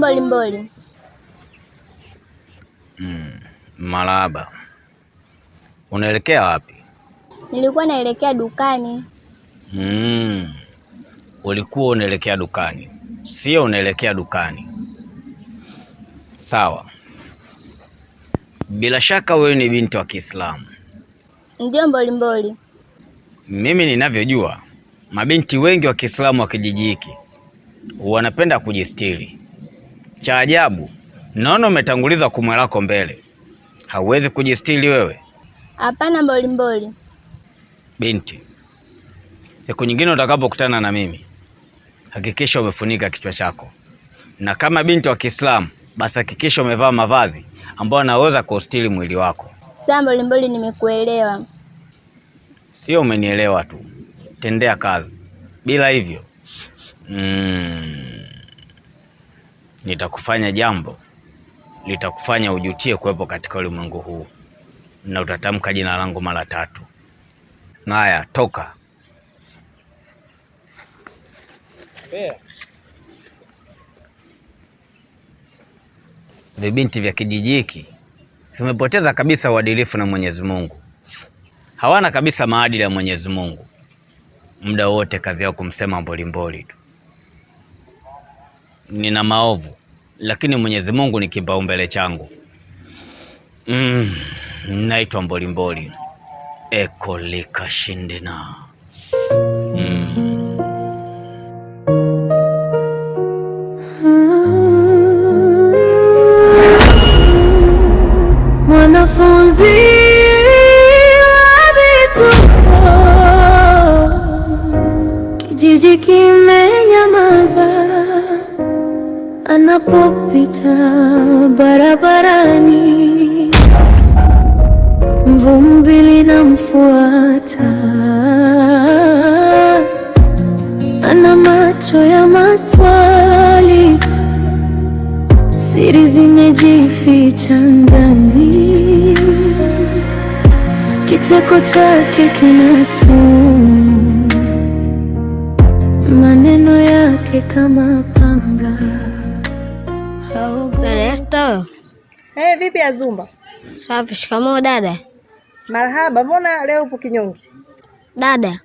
Mbulimbuli. Marahaba. Unaelekea wapi? Nilikuwa naelekea dukani. Ulikuwa unaelekea dukani, sio unaelekea dukani. Sawa. Bila shaka wewe ni binti wa Kiislamu. Ndiyo Mbulimbuli. Mimi ninavyojua, mabinti wengi wa Kiislamu wa kijiji hiki wanapenda kujistiri. Cha ajabu, naona umetanguliza kumwe lako mbele. Hauwezi kujistiri wewe? Hapana Mbulimbuli. Binti, siku nyingine utakapokutana na mimi hakikisha umefunika kichwa chako, na kama binti wa Kiislamu basi hakikisha umevaa mavazi ambayo yanaweza kustiri mwili wako. Sawa Mbulimbuli, nimekuelewa. Sio umenielewa tu, tendea kazi. Bila hivyo nitakufanya jambo litakufanya ujutie kuwepo katika ulimwengu huu, na utatamka jina langu mara tatu. Haya, toka. Vibinti vya kijiji hiki vimepoteza kabisa uadilifu na Mwenyezi Mungu. Hawana kabisa maadili ya Mwenyezi Mungu. Muda wote kazi yao kumsema mboliboli tu. Nina maovu, lakini Mwenyezi Mungu ni kipaumbele changu. Naitwa Mboliboli Ekolika Shindina. Mwanafunzi wa vituko, kijiji kimenyamaza anapopita barabarani, vumbi linamfuata, ana macho ya maswali, siri zimejificha ndani, kicheko chake kina sumu, maneno yake kama panga. Dada. Hey, vipi Azumba? Safi. Shikamoo dada. Marhaba. Mbona leo upo kinyonge? Dada,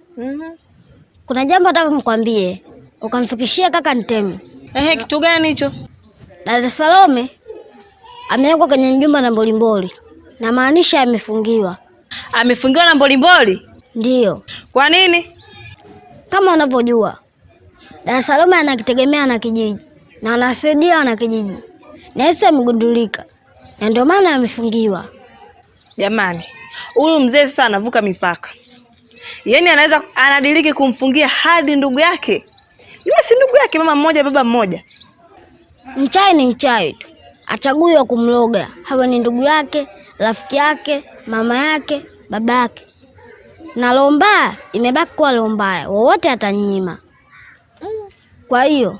kuna jambo nataka nikwambie, ukamfikishia kaka Ntemi. Ehe, kitu gani hicho? Dada Salome amewekwa kwenye nyumba na Mboliboli, na maanisha amefungiwa. Amefungiwa na Mboliboli? Ndiyo. Kwa nini? Kama unavyojua dada Salome anakitegemea na kijiji na anasaidia na kijiji, na Yesu amegundulika, na ndio maana amefungiwa. Jamani, huyu mzee sasa anavuka mipaka. Yaani anaweza anadiriki kumfungia hadi ndugu yake. Yule si ndugu yake, mama mmoja baba mmoja. Mchawi ni mchawi tu, achagui wa kumloga, hawe ni ndugu yake, rafiki yake, mama yake, baba yake. Na roho mbaya imebaki kuwa roho mbaya, wowote atanyima. Kwa hiyo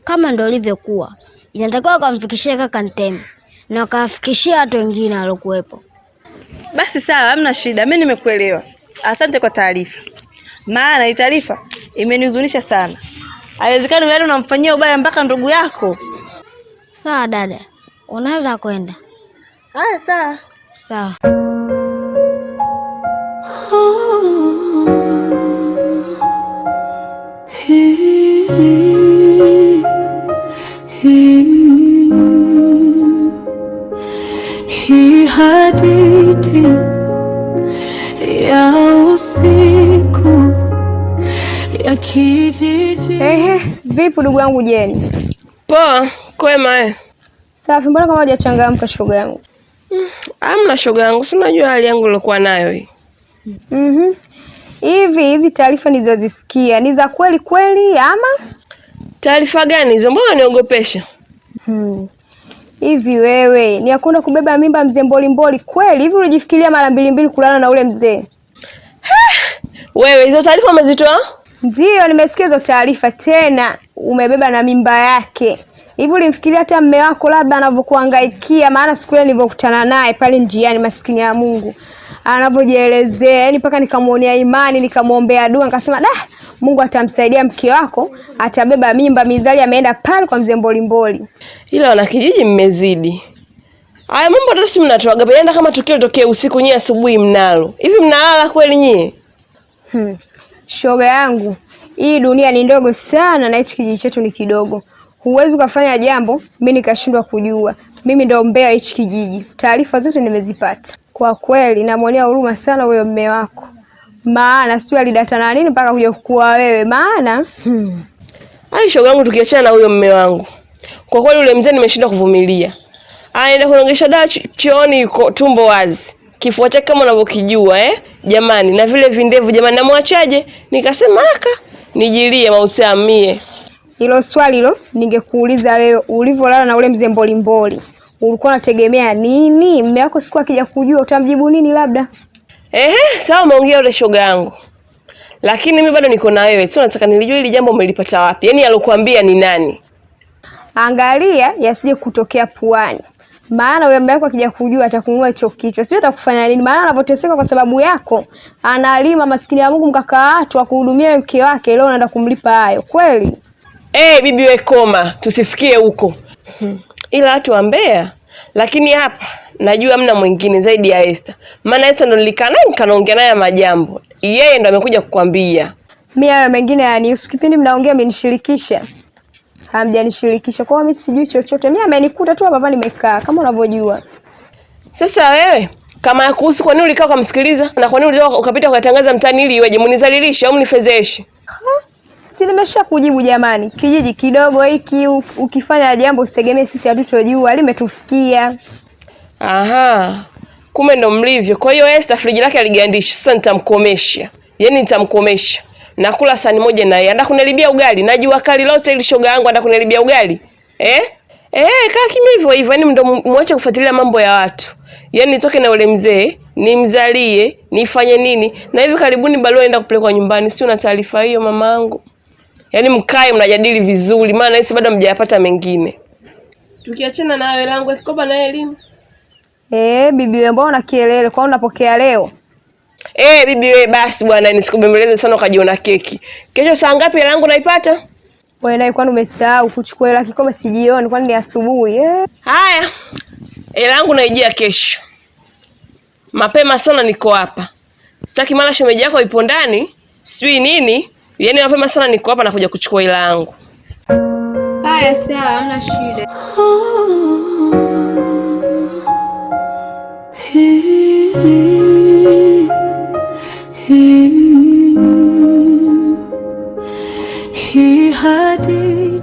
kama ndo ilivyokuwa, inatakiwa wakamfikishia kaka Ntemi na wakawafikishia watu wengine waliokuwepo. Basi sawa, hamna shida, mimi nimekuelewa. Asante kwa taarifa, maana hii taarifa imenihuzunisha sana. Haiwezekani yaani unamfanyia ubaya mpaka ndugu yako. Sawa dada, unaweza kwenda. Haya, sawa sawa. Hii hadithi ya usiku ya kijiji. Ehe, vipi ndugu yangu Jeni? Poa, kwema eh. Safi, mbona kama hujachangamka shoga yangu? Amna shoga yangu, si unajua hali yangu nilikuwa nayo hii. Hivi hizi taarifa nilizozisikia ni za kweli kweli ama? Taarifa gani hizo? Mbona uniogopesha? Hivi wewe ni hakuna kubeba mimba mzee Mboliboli kweli? Hivi ulijifikiria mara mbili mbili kulala na ule mzee? Wewe hizo taarifa umezitoa? Ndiyo, nimesikia hizo taarifa. Tena umebeba na mimba yake. Hivi ulimfikiria hata mume wako labda anavyokuhangaikia? Maana siku ile nilivyokutana naye pale njiani, maskini ya Mungu anavyojielezea, yaani mpaka nikamuonea imani, nikamwombea dua, nikasema da, Mungu atamsaidia mke wako, atabeba mimba. Mizali ameenda pale kwa mzee Mboliboli. Ila wanakijiji mmezidi. Haya mambo hata si mnatoaga penda kama tukio litokee usiku, nyie asubuhi mnalo. Hivi mnalala kweli nyie? Shoga yangu, hii dunia ni ndogo sana na hichi kijiji chetu ni kidogo. Huwezi ukafanya jambo mi nikashindwa kujua. Mimi ndo mbea hichi kijiji, taarifa zote nimezipata. Kwa kweli namwonea huruma sana huyo mme wako, maana sijui alidata na nini mpaka kuja kukua wewe, maana Ai, shoga yangu, tukiachana na huyo mme wangu, kwa kweli yule mzee nimeshindwa kuvumilia. Anaenda kuongesha dawa chooni, yuko tumbo wazi, kifua chake kama unavyokijua jamani, na vile vindevu jamani, namwachaje? Nikasema aka nijilie mauti amie. Hilo swali hilo ningekuuliza wewe, ulivyolala na ule mzee Mbolimboli ulikuwa unategemea nini? Mme wako siku akija kujua utamjibu nini? Labda Ehe, sawa, umeongea yule shoga yangu, lakini mimi bado niko na wewe tu, nataka nilijue hili jambo umelipata wapi, yaani alokuambia ni nani? Angalia yasije kutokea puani, maana huyo mume wako akija kujua atakung'oa hicho kichwa, sijui atakufanya nini. Maana anavyoteseka kwa sababu yako, analima maskini ya Mungu, mkaka watu akuhudumia mke wake, leo unaenda kumlipa hayo kweli? Bibi we koma, tusifikie huko. Ila watu wa Mbeya, lakini hapa najua hamna mwingine zaidi ya Esther, maana Esther ndo nilikaa naye nikanaongea naye majambo, yeye ndo amekuja kukwambia. Mimi hayo mengine hayanihusu. Kipindi mnaongea mmenishirikisha, hamjanishirikisha, kwa hiyo mimi sijui chochote. Mimi amenikuta tu hapa hapa nimekaa kama unavyojua. Sasa wewe kama yakuhusu, kwa nini ulikaa ukamsikiliza na kwa nini ulitoka ukapita ukatangaza mtaani ili iweje? Mnizalilishe au mnifedheshe? Si nimesha kujibu jamani, kijiji kidogo hiki, ukifanya jambo usitegemee sisi hatutojua, limetufikia. Aha, kumbe ndo mlivyo. Kwa hiyo Esther friji lake aligandishi. Sasa nitamkomesha, yaani nitamkomesha. Nakula sahani moja na yeye, anataka kunilibia ugali. Najua kali lote ili shoga yangu anataka kunilibia ugali eh? Kaa kimya hivyo hivyo, yaani ndo muache kufuatilia mambo ya watu. Yaani nitoke na ule mzee nimzalie nifanye nini? Na hivi karibuni barua inaenda kupelekwa nyumbani, si una taarifa hiyo mamangu? Yaani mkae mnajadili vizuri, maana hisi bado mjayapata mengine. Tukiachana na wewe langu kikoba na elimu. Bibi wewe, mbona una kielele? Kwa unapokea leo? Bibi wewe basi bwana, nisikubembeleze sana ukajiona keki. Kesho saa ngapi hela yangu naipata? Wewe naye kwani umesahau kuchukua hela kikoba si jioni, kwani ni asubuhi? Haya. Hela yangu naijia kesho. Mapema sana niko hapa. Sitaki mara shemeji yako ipo ndani, sijui nini. Yaani mapema sana niko hapa nakuja kuchukua hela yangu. Haya sawa, hamna shida.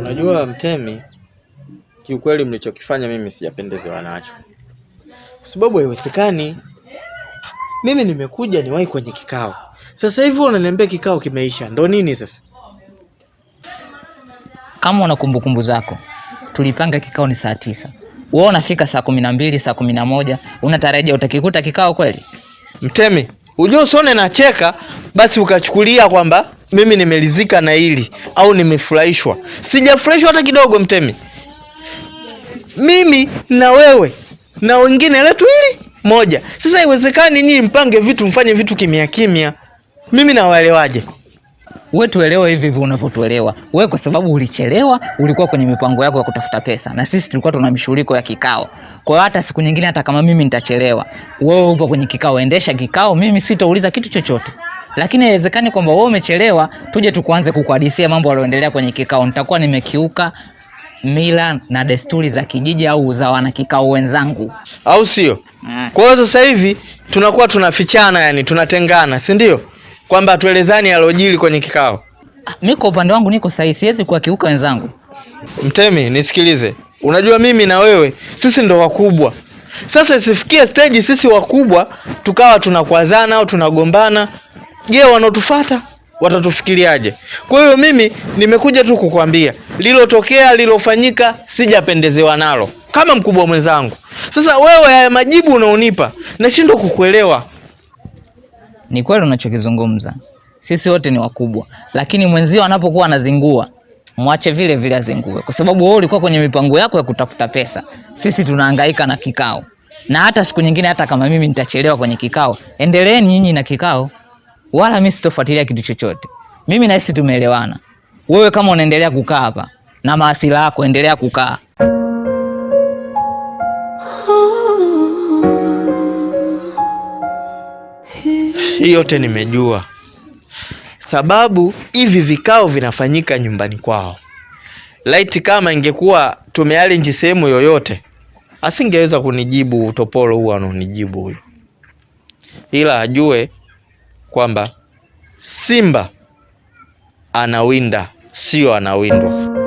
Unajua Mtemi, kiukweli mlichokifanya mimi sijapendezewa nacho, kwa sababu haiwezekani. Mimi nimekuja niwahi kwenye kikao, sasa hivi unaniambia kikao kimeisha, ndo nini sasa? Kama una kumbukumbu zako, tulipanga kikao ni saa 9. Wewe unafika saa 12, saa 11, unatarajia utakikuta kikao kweli? Mtemi, unajua usione nacheka basi ukachukulia kwamba mimi nimelizika na hili au nimefurahishwa. Sijafurahishwa hata kidogo Mtemi. Mimi na wewe na wengine letu hili moja. Sasa haiwezekani nyinyi mpange vitu mfanye vitu kimya kimya. Mimi nawaelewaje? Wewe tuelewe hivi hivi unavyotuelewa. Wewe kwa sababu ulichelewa, ulikuwa kwenye mipango yako ya kutafuta pesa na sisi tulikuwa tuna mishughuliko ya kikao. Kwa hiyo hata siku nyingine hata kama mimi nitachelewa, wewe upo kwenye kikao, endesha kikao, mimi sitauliza kitu chochote. Lakini haiwezekani kwamba wewe umechelewa tuje tukuanze kukuhadisia mambo yaliyoendelea kwenye kikao. Nitakuwa nimekiuka mila na desturi za kijiji au za wanakikao wenzangu, au sio? Kwa hiyo sasa hivi tunakuwa tunafichana, yani tunatengana, si ndio? Kwamba tuelezani yalojili kwenye kikao. Mimi kwa upande wangu niko sahihi, siwezi kuwakiuka wenzangu. Mtemi, nisikilize. Unajua mimi na wewe sisi ndo wakubwa. Sasa isifikie stage sisi wakubwa tukawa tunakwazana au tunagombana. Je, wanaotufuata watatufikiriaje? Kwa hiyo mimi nimekuja tu kukwambia lilotokea, lilofanyika sijapendezewa nalo kama mkubwa mwenzangu. Sasa wewe haya majibu unaonipa nashindwa kukuelewa. Ni kweli unachokizungumza, sisi wote ni wakubwa, lakini mwenzio anapokuwa anazingua mwache vile vile azingue, kwa sababu wewe ulikuwa kwenye mipango yako ya kutafuta pesa, sisi tunahangaika na kikao. Na hata siku nyingine, hata kama mimi nitachelewa kwenye kikao, endeleeni nyinyi na kikao, wala mimi sitofuatilia kitu chochote. Mimi nahisi tumeelewana. Wewe kama unaendelea kukaa hapa na maasila yako, endelea kukaa. Hii yote nimejua sababu hivi vikao vinafanyika nyumbani kwao. Laiti kama ingekuwa tumearrange sehemu yoyote, asingeweza kunijibu utopolo huu anaonijibu huyu, ila ajue kwamba simba anawinda, sio anawindwa.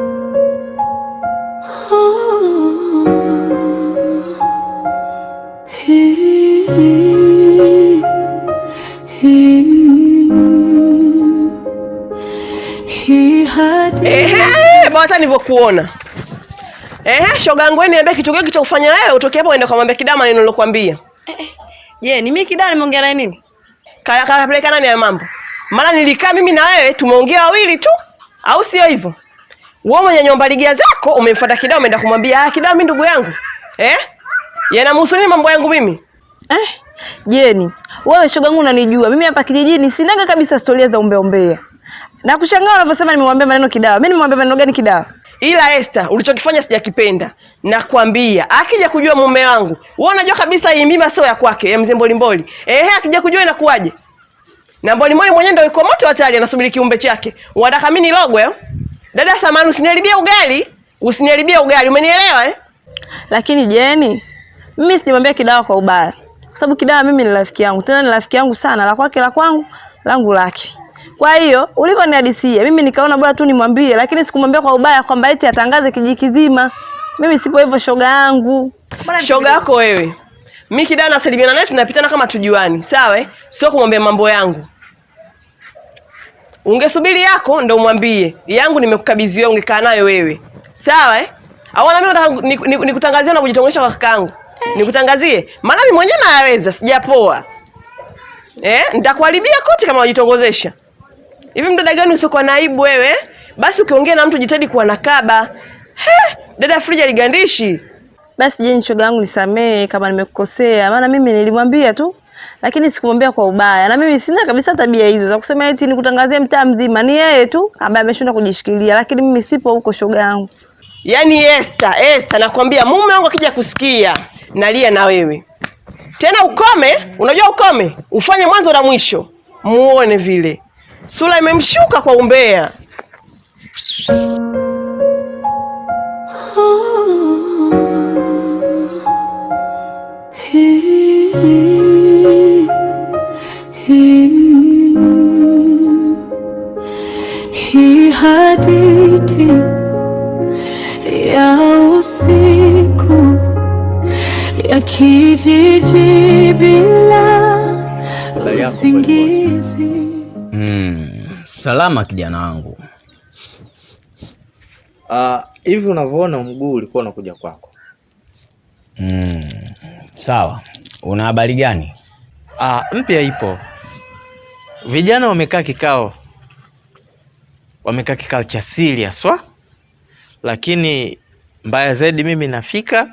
Ehe, bwana hata nilivyokuona. Ehe, shoga yangu wewe niambie kitu gani cha kufanya wewe utoke hapo uende kumwambia Kidama neno nilokuambia. Je, ni mimi Kidama nimeongea naye nini? Kaya kaya peleka nani ya mambo? Maana nilikaa mimi na wewe tumeongea wawili tu, au sio hivyo? Wewe mwenye nyumba ligia zako umemfuata Kidama umeenda kumwambia, "Ah, Kidama mimi ndugu yangu." Eh? Yanamhusu nini mambo yangu mimi? Eh, Jeni, wewe shoga yangu unanijua. Mimi hapa kijijini sinaga kabisa historia za umbea umbea. Na kushangaa unavyosema nimemwambia maneno Kidawa. Mimi nimemwambia maneno gani Kidawa? Ila Esther, ulichokifanya sijakipenda. Nakwambia, akija kujua mume wangu, wewe unajua kabisa hii mimba sio ya kwake, ya mzee Mbolimboli. Ehe, akija kujua inakuwaje? Na Mbolimboli mwenyewe ndio yuko moto hatari, anasubiri kiumbe chake. Unataka mimi nilogwe? Dada samani, usiniharibie ugali, usiniharibie ugali, umenielewa eh? Lakini Jeni, mimi sijamwambia Kidawa kwa ubaya. Kwa sababu Kidawa mimi ni rafiki yangu, tena ni rafiki yangu sana, la kwake la kwangu, langu lake. Kwa hiyo ulivyonihadisia mimi nikaona bora tu nimwambie, lakini sikumwambia kwa ubaya kwamba eti atangaze kijiji kizima. Mimi sipo hivyo shoga yangu. Shoga yako wewe. Mimi Kidawa nasalimiana naye tunapitana kama tujuani, sawa eh? Sio kumwambia mambo yangu. Ungesubiri yako ndo umwambie. Yangu nimekukabidhi wewe, ungekaa nayo wewe. Sawa eh? Au na mimi nataka nikutangazie na kujitongesha kwa kakaangu. Nikutangazie? Maana mimi mwenyewe naweza, sijapoa. Eh, nitakuharibia kote kama unajitongozesha. Hivi mdada gani usiokuwa na aibu wewe? Basi ukiongea na mtu jitahidi kuwa na kaba. He, dada friji aligandishi. Basi Jeni, shoga yangu nisamee kama nimekukosea, maana mimi nilimwambia tu, lakini sikumwambia kwa ubaya, na mimi sina kabisa tabia hizo za kusema eti nikutangazie mtaa mzima. Ni yeye tu ambaye ameshindwa kujishikilia, lakini mimi sipo huko shoga yangu. Yaani Esther, Esther nakwambia mume wangu akija kusikia nalia na wewe. Tena ukome, unajua ukome, ufanye mwanzo na mwisho. Muone vile. Sura imemshuka kwa umbea. Hii hadithi ya usiku ya kijiji bila usingizi. Salama kijana wangu. Hivi unavyoona mguu ulikuwa unakuja kwako. Sawa. Una habari gani? Mpya ipo. Vijana wamekaa kikao. Wamekaa kikao cha siri haswa. Lakini mbaya zaidi mimi nafika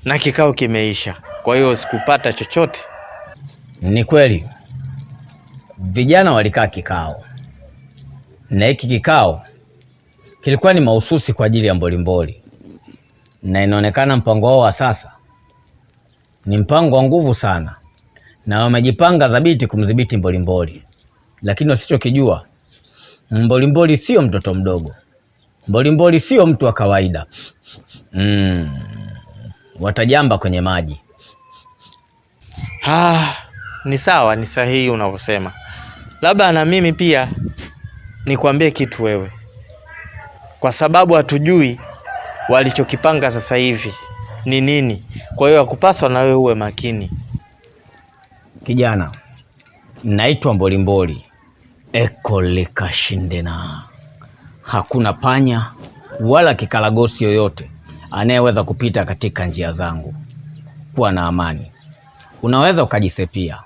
na kikao kimeisha. Kwa hiyo sikupata chochote. Ni kweli vijana walikaa kikao, na hiki kikao kilikuwa ni mahususi kwa ajili ya Mbolimboli, na inaonekana mpango wao wa sasa ni mpango wa nguvu sana, na wamejipanga thabiti kumdhibiti Mbolimboli. Lakini wasichokijua, Mbolimboli sio mtoto mdogo, Mbolimboli sio mtu wa kawaida. Watajamba kwenye maji. Ni sawa, ni sahihi unavyosema. Labda na mimi pia nikwambie kitu wewe, kwa sababu hatujui walichokipanga sasa hivi ni nini. Kwa hiyo hakupaswa na wewe uwe makini. Kijana, naitwa Mbolimboli Ekolekashindena. Hakuna panya wala kikaragosi yoyote anayeweza kupita katika njia zangu. Kuwa na amani, unaweza ukajisepia.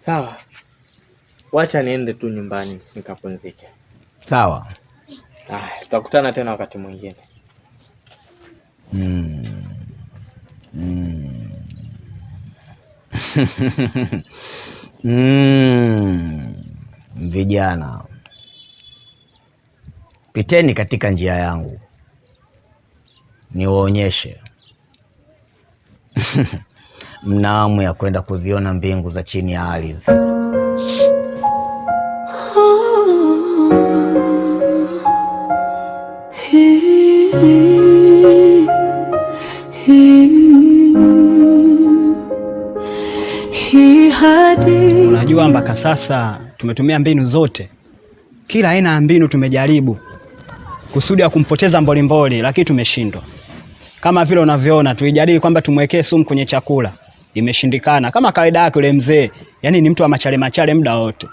Sawa, wacha niende tu nyumbani nikapumzike. Sawa. Tutakutana tena wakati mwingine. Vijana, piteni katika njia yangu niwaonyeshe. Mna hamu ya kwenda kuziona mbingu za chini ya ardhi. Hii hadithi Unajua, mpaka sasa tumetumia mbinu zote, kila aina ya mbinu tumejaribu kusudi ya kumpoteza Mboliboli, lakini tumeshindwa. Kama vile unavyoona, tulijaribu kwamba tumwekee sumu kwenye chakula, imeshindikana. Kama kawaida yake yule mzee, yani ni mtu wa machale machale muda wote.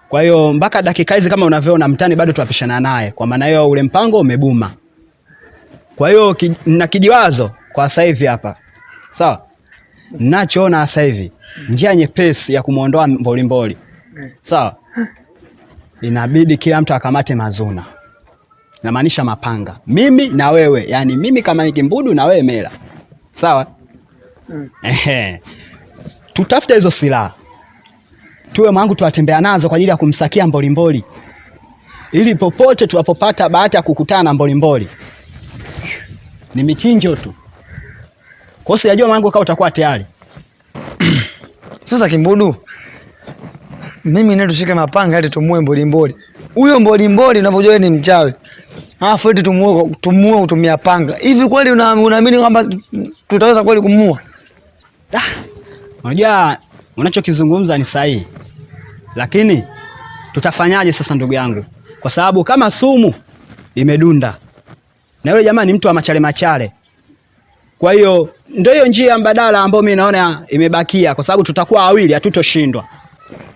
Kwa hiyo mpaka dakika hizi kama unavyoona, mtani bado tuwapishana naye. Kwa maana hiyo ule mpango umebuma. Kwa hiyo na kijiwazo kwa sasa hivi hapa, sawa, nachoona sasa hivi njia nyepesi ya kumwondoa Mboliboli, sawa, inabidi kila mtu akamate mazuna, namaanisha mapanga, mimi na wewe, yani mimi kama ni Kimbudu na wewe Mela, sawa. Ehe, tutafute hizo silaha tuwe mwangu tuwatembea nazo kwa ajili ya kumsakia Mboliboli, ili popote tuwapopata bahati ya kukutana na Mboliboli ni michinjo tu. Kwa hiyo sijajua mwanangu kama utakuwa tayari. Sasa Kimbudu, mimi naye tushike mapanga eti tumuue Mboliboli. Huyo Mboliboli unavyojua yeye ni mchawi, alafu eti tumuue kutumia panga. Hivi kweli unaamini kwamba tutaweza kweli kumuua? Unajua unachokizungumza ni sahihi, lakini tutafanyaje sasa ndugu yangu? Kwa sababu kama sumu imedunda na yule jamaa ni mtu wa machale machale. Kwa hiyo ndio hiyo njia mbadala ambayo mimi naona imebakia, kwa sababu tutakuwa wawili, hatutoshindwa.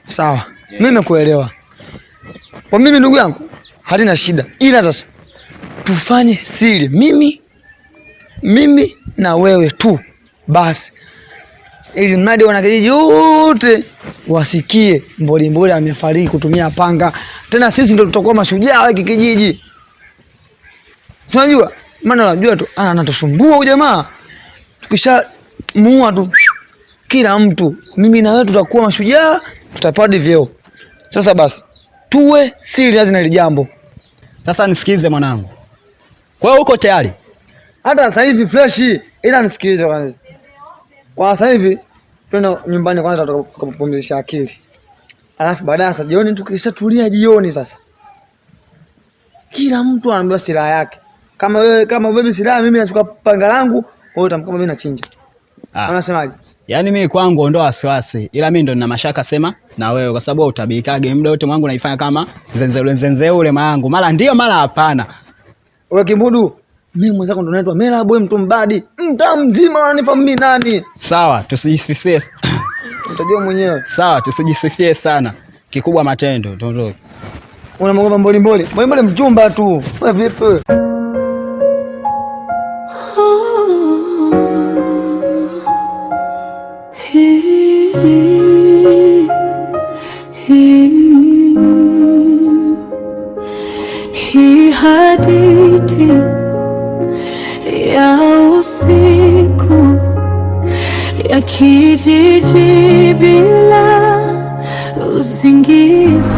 Sawa, mimi nimekuelewa. Kwa mimi ndugu yangu halina shida, ila sasa tufanye siri, mimi na wewe tu basi, ili mradi wanakijiji wote wasikie Mboliboli amefariki kutumia panga. Tena sisi ndio tutakuwa mashujaa wa hiki kijiji. Unajua maana unajua tu anatusumbua huyu jamaa. Tukishamuua tu kila mtu, mimi na wewe tutakuwa mashujaa, tutapata vyeo. Sasa basi tuwe serious na hili jambo. Sasa nisikize mwanangu, kwa hiyo uko tayari? Hata sasa hivi fresh, ila nisikilize kwanza. Kwa sasa hivi twende nyumbani kwanza tukapumzisha akili, alafu baadaye sasa jioni tukishatulia jioni sasa kila mtu anaambiwa silaha yake. Kama wewe kama ubebe silaha, mimi nachukua panga langu, wewe utamkama mimi nachinja. Unasemaje? Yaani mimi kwangu ondoa wasiwasi, ila mimi ndo nina mashaka sema na wewe, kwa sababu utabikage muda wote mwangu naifanya kama zenzele zenzele mwanangu, mara ndio mara hapana. Wewe Kimbudu, mimi mwenzako ndo naitwa Mela Boy, mtu mbadi, mtaa mzima wananifahamu mimi nani. Sawa, tusijisifie. Utajua mwenyewe. Sawa, tusijisifie sana, kikubwa matendo. Tuondoke. Unamwogopa Mboliboli? Mboliboli mchumba tu. Wewe vipi wewe? Hii hadithi ya usiku ya kijiji bila usingizi.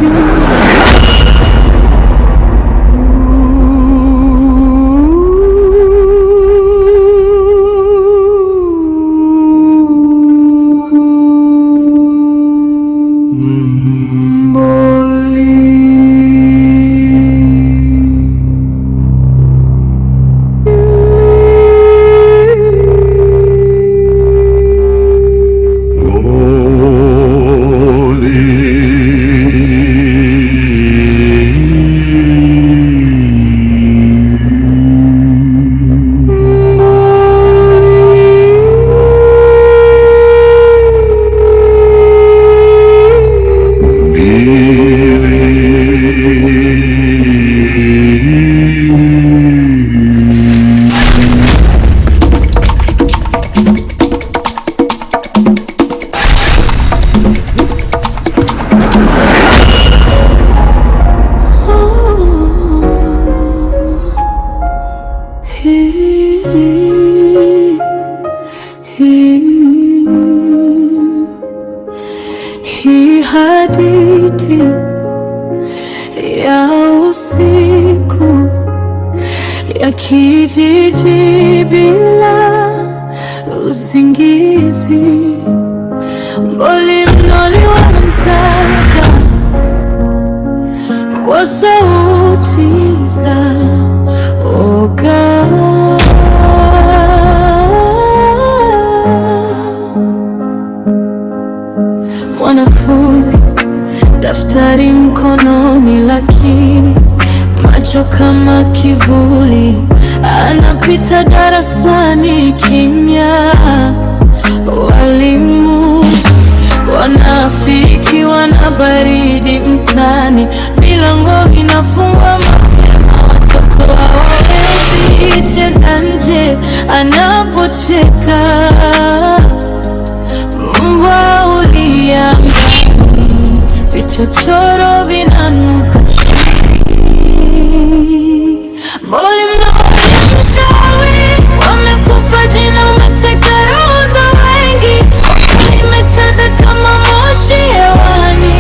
Hii hadithi Hadithi ya usiku ya kijiji bila usingizi. Mboli mnoli wanamtaja kwa sauti za oga. Mwanafunzi daftari mkononi, lakini macho kama kivuli, anapita darasani kimya. Walimu wanafiki wana baridi mtaani, milango inafungwa mapema, watoto hawawezi cheza nje. Anapocheka mbwa ulia ndani, vichochoro vinanuka siri. Mboli mnaoshawi wamekupa jina, umeteka roho za wengi, imetanda kama moshi hewani,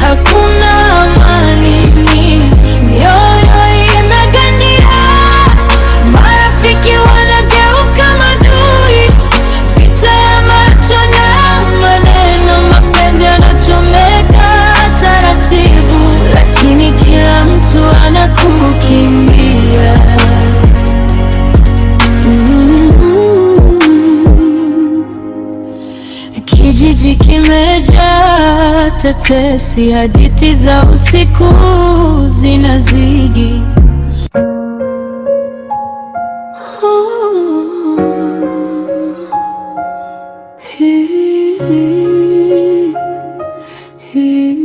hakuna amani, mioyo imegandia, marafiki wanageuka madui, vita ya macho na maneno, mapenzi yanachomeka taratibu, lakini kila mtu anakukimbia. Mm. Kijiji kimejaa tetesi, hadithi za usiku zinazidi. Hii, hii.